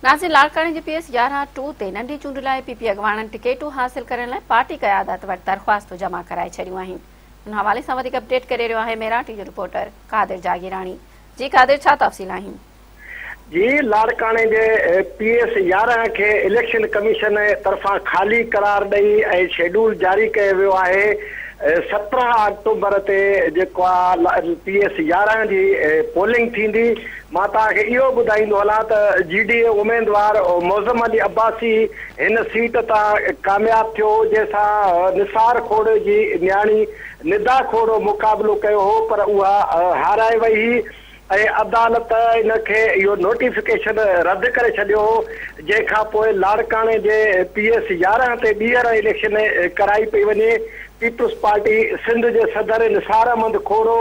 ناظرين لاڙڪاڻي جي پي ايس 11 ٽو تي ننڍي چونڊ لاء پي پي اڳواڻن ٽڪيٽون حاصل ڪرڻ لاء پارٽي قيادت وٽ درخواستون جمع ڪرائي ڇڏيون آهن ان حوالي سان وڌيڪ اپڊيٽ ڪري رهيو آهي ميراٽي جو رپورٽر قادر جاگيراڻي جي قادر ڇا تفصيل آهن. جي لاڙڪاڻي جي پي ايس 11 کي اليڪشن ڪميشن طرفان خالي قرار ڏئي ۽ شيڊول جاري ڪيو ويو آهي 17 آڪٽوبر تي جيڪو آ پي ايس 11 جي پولنگ ٿيندي مان توهان کي اهو ٻڌائيندو هلان ته جي ڊي اي اميدوار معظم علي عباسي هن سيٽ تان ڪامياب ٿيو هو جنهن سان نثار کوڙي جي نياڻي ندا کوڙو مقابلو ڪيو هو پر اها هارائي وئي هئي ۽ عدالت ان کي اهو نوٽيفڪيشن رد ڪري ڇڏيو هو جنهن کان پوء لاڙڪاڻي جي پي ايس 11 تي ٻيهر اليڪشن ڪرائي پئي وڃي. پيپلز پارٽي سنڌ جي صدر نثار احمد کوڙو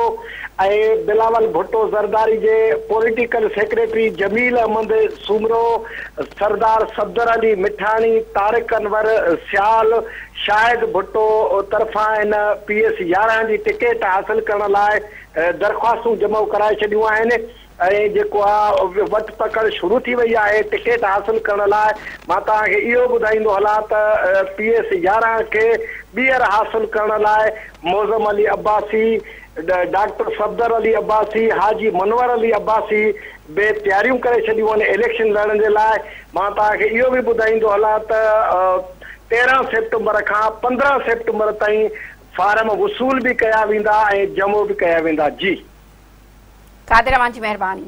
۽ بلاول ڀٽو زرداري جي پوليٽيڪل سيڪريٽري جميل احمد سومرو، سردار صفدر علي مٺاڻي، طارق انور سيال، شاهد ڀٽو طرفان هن پي ايس 11 جي ٽڪيٽ حاصل ڪرڻ لاء درخواستون جمع ڪرائي ڇڏيون آهن ۽ جيڪو آ وٺ پڪڙ شروع ٿي وئي آهي ٽڪيٽ حاصل ڪرڻ لاء مان توهان کي اهو ٻڌائيندو هلان ته پي ايس 11 کي ٻيهر حاصل ڪرڻ لاء معظم علي عباسي، ڊاڪٽر صفدر علي عباسي، حاجي منور علي عباسي به تياريون ڪري ڇڏيون آهن اليڪشن لڙڻ جي لاء مان توهان کي اهو به ٻڌائيندو هلان ته 13 سيپٽمبر کان 15 سيپٽمبر تائين فارم وصول به ڪيا ويندا ۽ جمع به ڪيا ويندا جي. قادر اوهان جي مهرباني.